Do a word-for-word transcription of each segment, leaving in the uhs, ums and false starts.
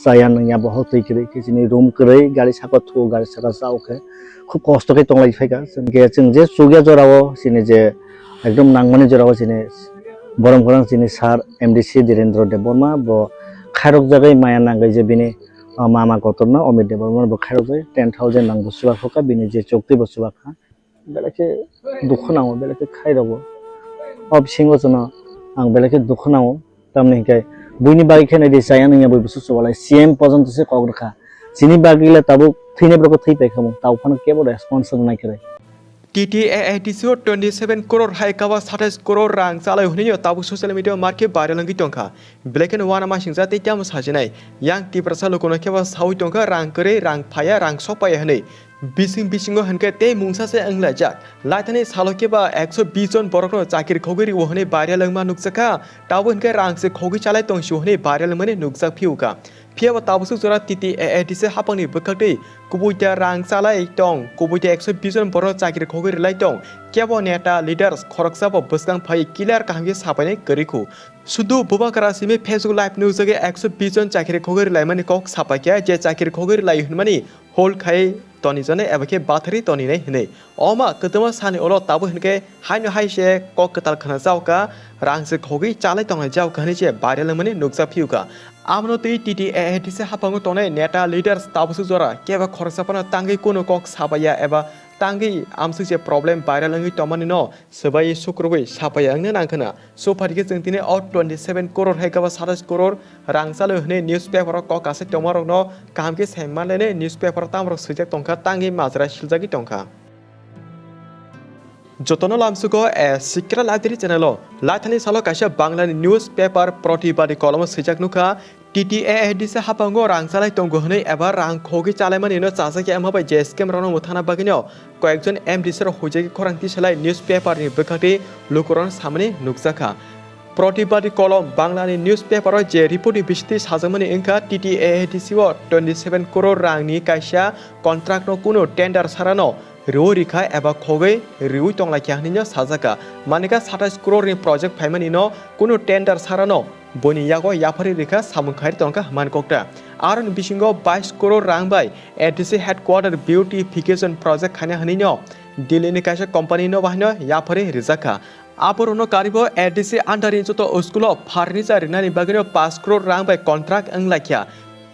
Chaya nungya bohok twi kwrwi khe chini room kwrwi, gari saka thuo, gari saka chao khe khub kosto khe tonglai phaikha. Chwng khe chwng je chukya jorao chini je ekdom nangmani jorao chini borom khorang chini sir M D C Dhirendra Debbarma bo khairok jagwi maya nangwi je bini, ah, mama kotorno Amit Debbarma bo khairok jagwi ten thousand nang bo chuba phokha bini je chokti bo chuba kha. Belai khe dukhu nango, belai khe khai rogo. O bisingo chwngno ang belai khe dukhu nango. Tamni hinkhe buini bagwi khe naidi chaya nungya bui bwswk chubalai C M pojonto se kok rwkha. Chini bagwi le tabuk thwinai borok thwi paikha mo. Tabuk phano kebo response rwnai kwrwi. T T A A D C o twenty seven crore hai kaba satais crore rang chalai hwnwi tabuk social media o markhe viral wngwi tongkha. Belai kheno uanamasingcha tei tamo sajinai. Yang Tiprasa lukuno kebo saui tongkha rang kwrwi, rang phaya, rang sokpaya hwnwi. Bising bisingo hinkhe tei mungsa se wnglaijak. Laithani salo keba ekso bis jon borokno chakri khogwi rio hwnwi viral wngma nukjakha. Tabuk hinkhe rang se khogwi chalai tongsio hwnwi viral wngmani nukjak phiuka. Phiyaba tabukso jora T T A A D C haphangni bwkhaktwi kubuita rang chalai tong, kubuita ekso bis jon borokno chakri khogwi rwlai tong. Kebo neta, leaders khoroksa bo bwskang phai clear kaham khe sapainai kwrwi khu. Sudu Bubakara simi Facebook live nukjagwi ekso bis jon chakri khogwi rwlaimani kok sapaikha, je chakri khogwi rwlai hwnmani hold khai tonijaknai eba khe batharwi toninai hwnwi. Oma kwtwma sani ulo tabuk hinkhe haino hai se kok kwtal khna jaokha, rang se khogwi chalai tongnai jaokha hwnwi se viral wngmani nukjak phiuka. Abono twi T T A A D C haphango tongnai neta leaders tabukso jora kebo khoroksa phano tangwi kunu kok sapaiya eba tangwi amswk se problem viral wngwi tongmani no swbai sukrubwi sapaiya wngna nangkhwna. Sophaikhe chwng tini o twenty seven crore hai kaba satais crore rang chalwi hwnwi newspaper o kok asai tongmarokno kaham khe sai manlainai newspaper o tamrok swijak tongkha tangwi majra siljagwi tongkha. Jotono lamsugo a Sikra Library channel o laithani salo kaisa Bangla ni newspaper Pratibadi kolom o swijak nukha. T T A A D C haphango rang chalai tongo hwnwi eba rang khogwi chalaimani no chajak ya wngma bai je scam rokno mwthana bagwino koyekjon M D C rok huijagwi khorang tisalai newspaper ni bwkhakti lukurokno samani nukjakha. Pratibadi kolom Bangla ni newspaper o je report ni bisingtwi sajakmani wngkha T T A A D C o twenty seven crore rang ni kaisa contract no kunu tender sarano riui rikha eba khogwi riui tonglaikha hwnwi no sajakha. Manikha satais crore ni project phaimani no kunu tender sarano boini yago yapharwi rikha samung khairwi tongkha hwnmani kokta. Aroni bisingo bais crore rang bai A D C headquarter beautification project khaina hwnwi no Delhi ni kaisa company no bahaino yapharwi rijakha. Aborokno karibo A D C under ni joto school o furniture rinani bagwino pash crore rang bai contract wnglaikha.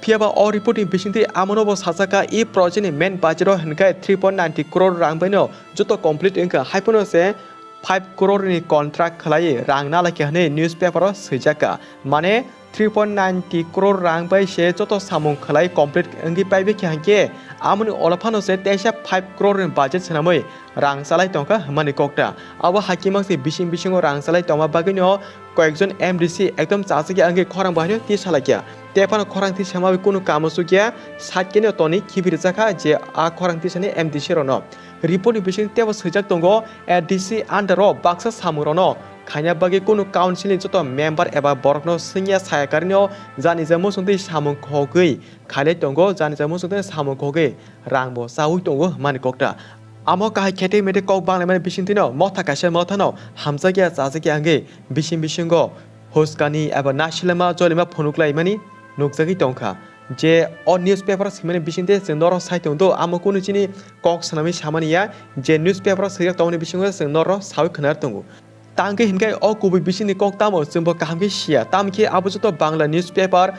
Phiyaba o report ni bisingtwi amono bo sajakha, e project ni main budget o hinkhe three point ninety crore rang baino joto complete wngkha, haiphano se five crore ni contract khlaiwi rang nalaikha hwnwi newspaper o swijakha. Mane three point ninety crore rang bai se joto samung khlai complete wngwi paibakha hinkhe amoni olophano se teisa five crore ni budget swnamwi rang chalai tongkha hwnmani kokta. Abo hakimang se bising bisingo rang chalai tongma bagwino koyekjon M D C ekdom chachakya wngwi khorang bahaino tisalaikha. Tephano khorang tisama bai kunu kamo chukya, side khe no toni khibirijak kha je a khorang tisani M D C rokno. Report ni bising tebo swijak tongo, A D C under o baksa samungrokno khaina bagwi kunu council ni joto member eba borokno swngya saya karino jani je muchungtwi samung khogwi khailai tongo, jani je muchungtwi samung khogwi rang bo chaui tongo hwnmani kokta. Amo kahai khetek metek kok banglaimani bisingtwino motha kaisa mothano hamjakya chajakya wngwi bising bisingo huskani eba nasilema jolima phunuklaimani nukjagwi tongkha. Je o newspaper swimani bisingtwi chwng norok sai tongdo, amo kunu chini kok swnamwi samani ya, je newspaper swijak tongmani bisingo chwng norok saui khna tongo. Tangkhe hinkhe o kubui bisingni kok tamo chwngbo kaham khe siya, tamkhe abo joto Bangla newspaper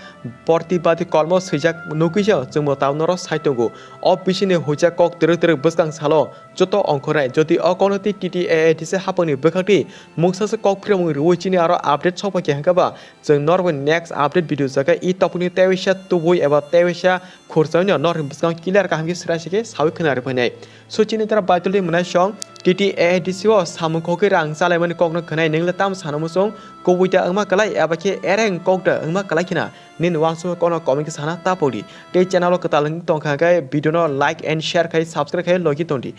Pratibadi kolmo swijak nukgwi se chwngbo tamo norok sai tongo. O bisingni huijak kok twrwk twrwk bwskang salo joto ongkhornai, jodi o kokno tei T T A A D C hapangni bwkhakni mungsa se kok phiromung rwui chini aro update sokphaikha hinkhe ba chwng norokni next update video jaga i topikni teiwaisa tubui eba teiwaisa khursaino norokni bwskango clear kaham khe srai se khe saui khna rwphainai. So chini tara baitolni mwnaisong T T A A D C o samung khogwi rang chalaimani kokno khwnai, nwngla tamo sana muchung, kubui da wngma kwlai eba khe ereng kok da wngma kwlai khna nini uansukmung kokno comment khe sana tapokdi. Tei channel o kwtal wngwi tongkha khe video no like and share khai subscribe khai logi tongdi.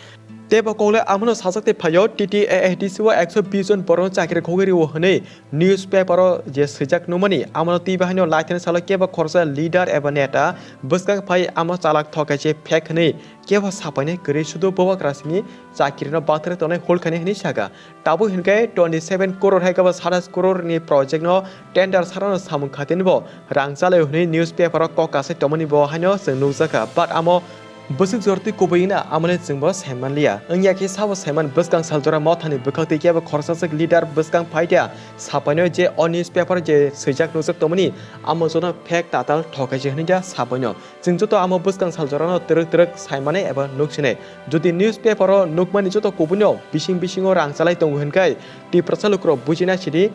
Tei bo kokle amono sajak tei phaio, T T A A D C o ekso bis jon borokno chakri khogwi rio hwnwi newspaper o je swijak nukmani, amono twi bahaino laithani salo kebo khoroksa leader eba neta bwskang phai amo chalak thokai se phek hwnwi kebo sapainai kwrwi, sudu bubagra simi chakrino bathre tongnai hulkhani hwnwi saka. Tabuk hinkhe twenty seven crore hai kebo satais crore ni project no tender sarano samung khatini bo rang chalai hwnwi newspaper o kok kasai tongmani bo haino chwng nukjakha, but amo bwswk jora twi kubui wngna amoni chwngbo sai manliya. Wngya khe sabo saiman bwskang sal jora mothani bwkhak twi kebo khoroksa swk leader bwskang phaida sapaino je o newspaper je swijak nukjak tongmani amo jono fake tatal thokaisi hwnwi da sapaino. Chwng joto amo bwskang sal jorano twrwk twrwk sai manai eba nuk sinai. Jodi newspaper o nukmani joto kubuino bising bisingo rang chalai tongo hwnkhai Tiprasa lukurok bujina sidi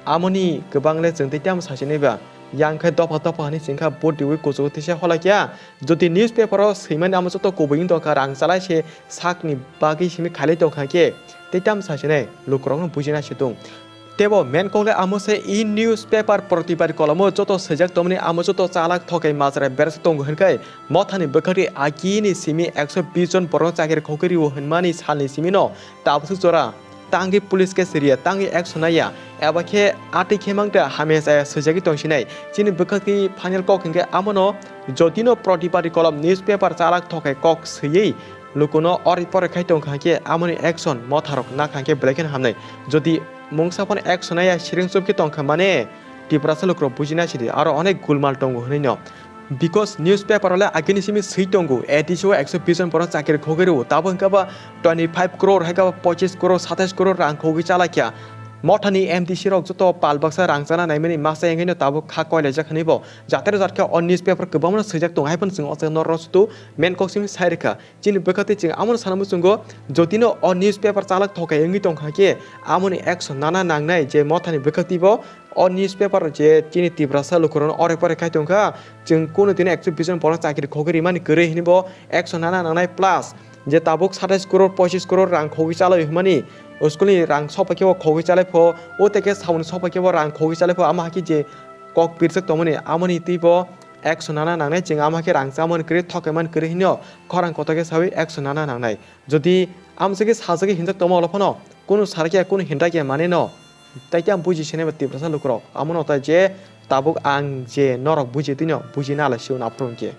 amoni kwbangle chwng tei tamo sasinai ba. Yang khe dopha dopha hwnwi chwngkha vote riwi kuchugo tisa hola kya. Jodi newspaper o swimani amo joto kubui wng tongkha, rang chalai se sakni bagwi simi khailai tongkha khe tei tamo sasinai lukurokno bujina situng. Tebo main kokle amo se e newspaper protibad kolomo joto swijak tongmani amo joto chalak thokai majra berajak tongo hwnkhai mothani bwkhakni agini simi ekso bis jon borokno chakri khogwi rio hwnmani salni simino tabukse jora tangwi police case riya, tangwi action naiya, eba khe atwi khe mangta hamya chaya swijagwi tongsinai. Chini bwkhakni final kok hinkhe amono jotino protibad kolom newspaper chalak thokai kok swiwi lukuno ori pore khai tongkha khe amoni action motharok nakha khe belai kheno hamnai. Jodi mungsa phano action naiya siring chupkhe tongkha mane Tiprasa lukurok bujina sidi aro onek gulmal tongo hwnwi no. Because newspaper o le agini simi swi tongo, A D C o ekso bis jon borok chakri khogwi rwo, tabo hwnkhe ba twenty five crore hai khe ba pochis crore, satais crore rang khogwi chalai kha. Mothani M D C rok joto pal baksa rang chana naimani masa wngwi no tabuk kha koilaijak hwnwi bo jatero jat khe o newspaper kwbangma no swijak tongo, hai phano chwng o jaga norok sudu main kok simi sai rwkha. Chini bwkha tei chwng amo no sana muchungo, jotino o newspaper chalak thokai wngwi tongkha khe amoni action nana nangnai je mothani bwkha tei bo o newspaper je chini Tiprasa lukurokno ore pore khai tongkha, chwng kunu dino ekso bis jon borok chakri khogwi rimani kwrwi hwnwi bo action nana nangnai, plus je tabuk satais crore pochis crore rang khogwi chalai hwnmani, school ni rang sopai khe bo khogwi chalai pho, o tei khe samung sopai khe bo rang khogwi chalai pho, ama hakhe je kok pirjak tongmani amoni tei bo action nana nangnai, chwng ama khe rang chamani kwrwi thokaimani kwrwi hwnwi khorang kotor khe sawi action nana nangnai. Jodi amswkhe sajagwi hinjak tongma ulo phano kunu sarakya kunu hinjakya manwi no tai khe ang buji sinai ba Tiprasa lukurok. Amo no tai je tabuk ang je norok buji twi no buji nalai sio naphuru hwnkhe.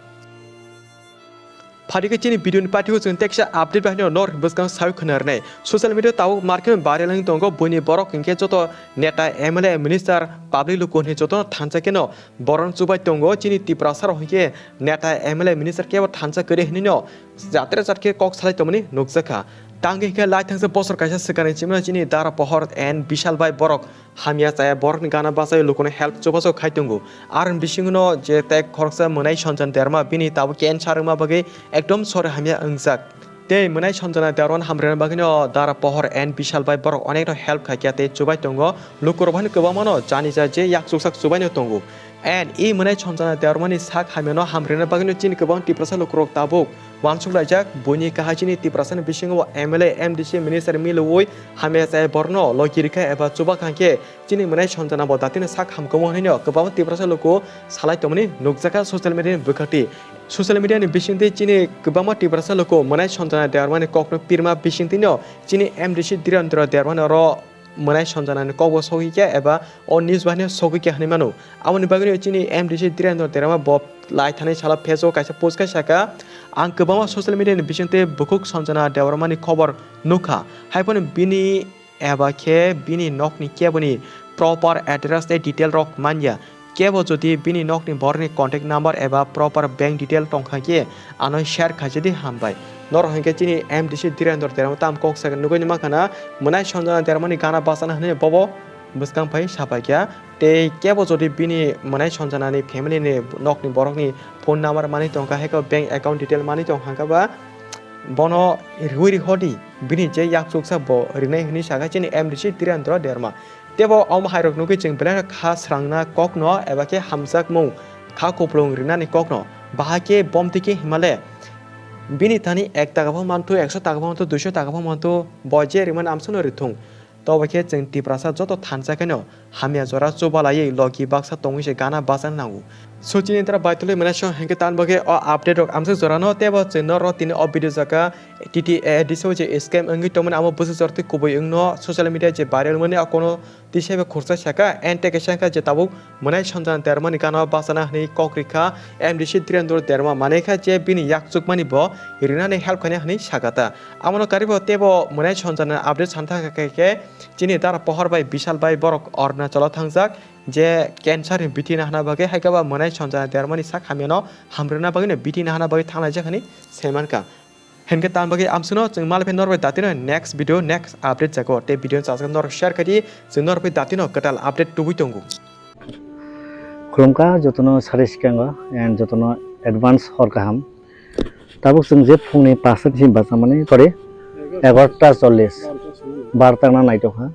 Phadi khe chini video ni pathi o chwng teksa update bai no nor bwskang sawi khwna rwnai. Social media tabuk market viral wng tongo, buini borok hinkhe joto neta, M L A, minister, public luku hinwi jotono thansa khe no borok chubai tongo. Chini Tiprasa rok hinkhe neta, M L A, minister kebo thansa kwrwi hinwi no jatre jat khe kok salai tongmani nukjakha. Tangwi hinkhe lai thangsa bosor kaisa swkangni chimino chini Dara Pohor and Bishal bai borok hamya chaya borokni gana bachai lukuno help chubachu khai tongo. Aroni bisingo no je tei khoroksa Mwnai Sanjana Debbarma bini tabuk cancer wngma bagwi ekdom sori hamya wngjak. Tei Mwnai Sanjana Debbarma hamrwna bagwi no Dara Pohor and Bishal bai borok onek no help khai kha tei chubai tongo. Lukurok bai no kwbangma no jani ja je yak chuksak chubai no tongo. And e Mwnai Sanjana Debbarmani sak hamyano hamrwna bagwino chini kwbang Tiprasa lukurok tabuk uansuk laijak. Buini kahai chini Tiprasani bisingo M L A, M D C, minister milwi hamya chaya borokno logi rikha eba chuba kha khe chini Mwnai Sanjana bo datino sak hamkhumu hwnwino kwbangma Tiprasa luku salai tongmani nukjakha social media ni bwkhakti. Social media ni bisingtwi chini kwbangma Tiprasa luku Mwnai Sanjana Debbarmani kokno pirma bisingtwino chini M D C Dhirendra Debbarmani oro Mwnai Sanjanani kokbo sogwi kha eba o news bahino sogwi kha hinwi mano. Aboni bagwino chini M D C Dhirendra Debbarma bo lai thani salo Facebook kaisa post khai saka, "Ang kwbangma social media ni bisingtwi bukhuk Sanjana Debbarmani khobor nukha, hai phano bini eba khe bini nokni keboni proper address tei detail rok manya. Kebo jodi bini nokni borokni contact number eba proper bank detail tongkha khe ano share khaisidi hambai." Norok hinkhe chini M D C Dhirendra Debbarma tam kok sakha nugwi mankha na, Mwnai Sanjana Debbarmani gana bachana hwnwi bobo bwskang phai sapaikha. Tei kebo jodi bini Mwnai Sanjanani family ni nokni borokni phone number manwi tongkha, hai khe bank account detail manwi tongkha ba bono riwi rihordi, bini je yak chuksa bo rinai hwnwi sakha chini M D C Dhirendra Debbarma. Tebo omo hairok nugwi chwng belai kha srangna kokno eba khe hamjakmung kha kupulung rinani kokno. Bahai khe bomtwi khe himale bini thani ek taka pho manthu, ekso taka pho manthu, duiso taka pho manthu, bo je rimani amsano rithung. Tobo khe chwng Tiprasa joto thansa kheno hamya jora chubalaiwi logi baksa tongwi se gana bachana nango. So chini tara baitolwi mwnai song hwnkhe tan bagwi o update rok amsuk jorano tebo chwng norok tini o video jaga T T A D C o je scam wngwi tongmani amo bwswk jortwi kubui wngno social media je viral mani akono tisaibo khursa saka and tei kaisa wngkha je tabuk mwnai Sanjana Dermani gana bachana hwnwi kok rikha M D C Dhirendra Derma manwi kha je bini yakchukmani bo rinani help khainai hwnwi saka ta. Amono karibo tebo mwnai Sanjana update santhangkha khe chini tara pohor bai Bishal bai borok Arunachalo thangjak. Je cancer ni bithi nahna bagwi hai khe ba mwnai Sanjana Dermani sak hamyano hamrwna bagwi no bithi nahna bagwi thanglaijak hwnwi sai mankha. Hinkhe tan bagwi amswkno chwng malai phai norbai datino next video, next update jago. Tei video no chajak norok share khai di, chwng norok phai datino kwtal update tubui tongo. Khulumkha jotono sari sikango and jotono advance hor kaham. Tabuk chwng je phungni pasta ni bachamani, sorry, egarota chollish, barta na naitokha.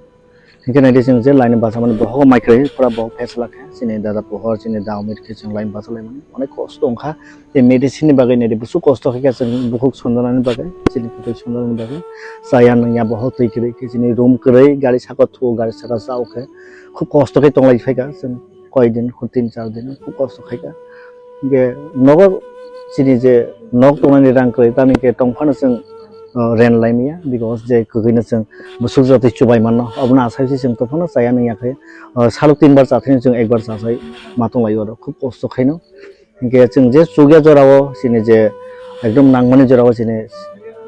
Hinkhe naidi chwng je line bachamani bohogo mai kwrwi pura bohok pheslak khe chini dada pohor chini da Omit khe chwng line bachalaimani onek kosto wngkha. Tei medicine ni bagwi naidi bwswk kosto khaikha chwng bukhuk sonjanani bagwi chini kwtwi sonjanani bagwi chaya nungya bohok twi kwrwi khe chini room kwrwi gari saka thuo gari saka chao khe khub kosto khe tonglai phaikha chwng koi din tin char din khub kosto khaikha. Hinkhe nogo chini je nok tongnani rang kwrwi tamni khe tongphano chwng rent laimaya because je kwkhwino chwng bwswk jotoi chubai manno obono asai se chwng tongphano chaya nungya khe saluk tin bar chathwino chwng ekbar chachai ma tonglai oro khub kosto khaino. Hinkhe chwng je chukya jorao chini je ekdom nangmani jorao chini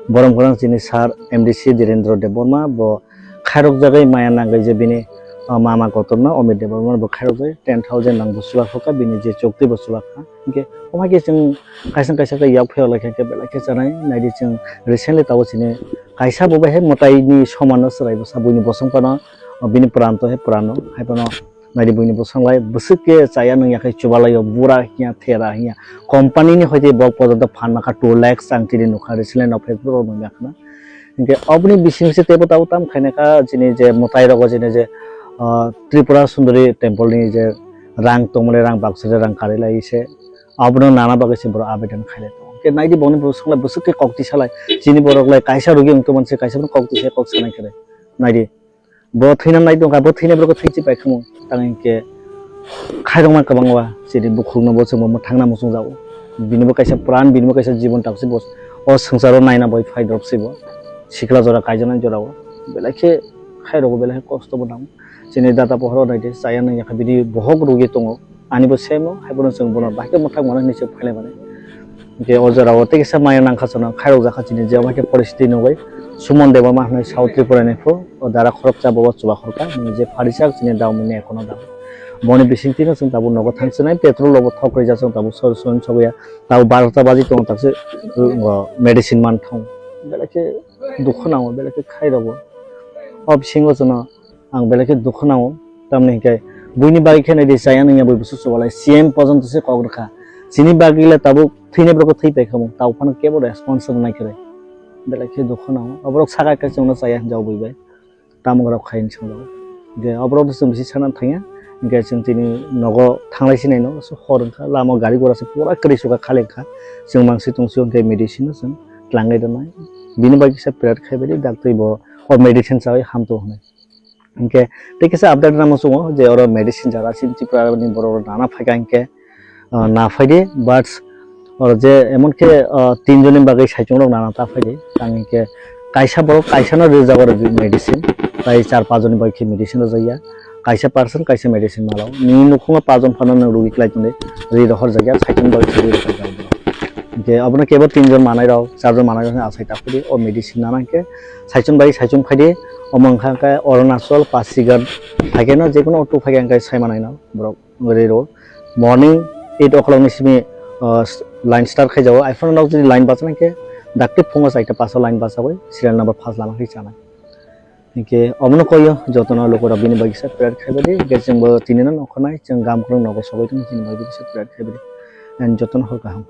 borom gwnang chini sir M D C Dhirendra Debbarma bo khairok jagwi maya nangwi je bini mama kotorno Omit Debbarma bo khairok jagwi ten thousand nang bo chulak kha bini je choktwi bo chulak kha. Hinkhe omo hai khe chwng kaisa kaisa khe yak phiyok lai kha khe belai khe chanai naidi chwng recently tabuk chini kaisa bo bai hai mwtai ni soman no chwrai bwsa buini bosong phano bini pran to hai pran no hai phano naidi buini bosong lai bwswk khe chaya nungya khai chubalai o bura hiya thera hiya company ni hoite bok pojonto phan makha two lakhs ang chini nukha recently no Facebook rok nungya khna. Hinkhe oboni bising se tebo tabuk tam khaina kha chini je mwtai rogo chini je Tripura Sundari temple ni je rang tongmani rang baksa rang kari lai se abono nana bagwi se borok abedan khailai tongo. Hinkhe naidi boni bosong lai bwswk khe kok tisa lai chini borok lai kaisa rogi wng tongmani se kaisa bono kok tisa kok sanai khe naidi bo thwina nai tongkha bo thwina borok thwi chi pai khamu tang hinkhe khairokma kwbangma chini bukhukno bo chwngbo mwthangna muchung jago bini bo kaisa pran bini bo kaisa jibon tak se bo o swngcharo naina bai phai drop se bo sikla jora kaijaknai jorao belai khe khairokgo belai khe kosto bo nango. Chini data pohoro naidi chaya nung yakha bini bohok rugwi tongo. Ani bo same o, hai bono chwng bono bahai khe mwthang mano hinwi chwng phailai mani. Hinkhe o jora o tei kisa maya nang kha chwng khairok jakha chini je omo khe poristiti nugwi Suman Debbarma hinwi South Tripura ni phu o dara khoroksa bo chuba khoroksa nini je pharijak chini dao mini ekono dao. Boni bisingtwi no chwng tabuk nogo thang chinai petrol rok bo thok rijak chwng tabuk sori sori sogwi ya tabuk barota baji tongo takse medicine man thang belai khe dukhu nango belai khe khairok o. O bisingo chwng no Ang belai khe dukhu nango, tamni hinkhe buini bagwi khe naidi chaya nungya bui bwswk chubalai C M pojonto se kok rwkha. Chini bagwi le tabuk thwinai borok thwi paikha mung, tabuk phano kebo response rwnai kwrwi. Belai khe dukhu nango. Oborok sakha khe chwngno chaya hinjao bui bai. Tamo rok khai hinwi swngjao. Hinkhe oborok chwng bisi sana thangya. Hinkhe chwng tini nogo thanglai sinai no, so hor wngkha, lama gari gora se pura kwrwi sukha khali wngkha. Chwng mangsi tongsi hinkhe medicine no chwng tlangwi rwnai. Bini bagwi kisa prat khai bai di, daktwi bo o medicine chawi hamto hinwi. Hinkhe tei kisa update namo chungo je oro medicine jara chini Tripura ni borok rok nana phaikha hinkhe, ah, na phaidi, but oro je emon khe, ah, tin joni bagwi saichung rok nana ta phaidi. Tang hinkhe kaisa borok kaisa no rijak oro medicine, tai char pas joni bagwi khe medicine rwjakya. Kaisa person kaisa medicine malo. Nini nukhungo pas jon phano nwng rugwi klai tongdi, ri rohorjakya, saichung bagwi khe ri rohorjakya. Hinkhe obono kebo tin jon manai rok, char jon manai rok hinwi achai ta phaidi. O medicine nana hinkhe saichung bai saichung phaidi, omo wngkha khe Arunachal, Pasighat, phaikhe no jekono auto phaikhe hinkhe sai manai no borok riro. Morning eight o'clock ni simi, ah, line start khai jago. Iphone nok jodi line bachana khe dakti phungo chaita paso line bachagoi serial number first lama khe chanai. Hinkhe omono koyo jotono lukurok bini bagwi sa prat khai badi, hinkhe chwngbo tini no nokho nai chwng gam kwrwng nogo sogoi tong chini bagwi sa prat khai badi. And jotono hor kaham.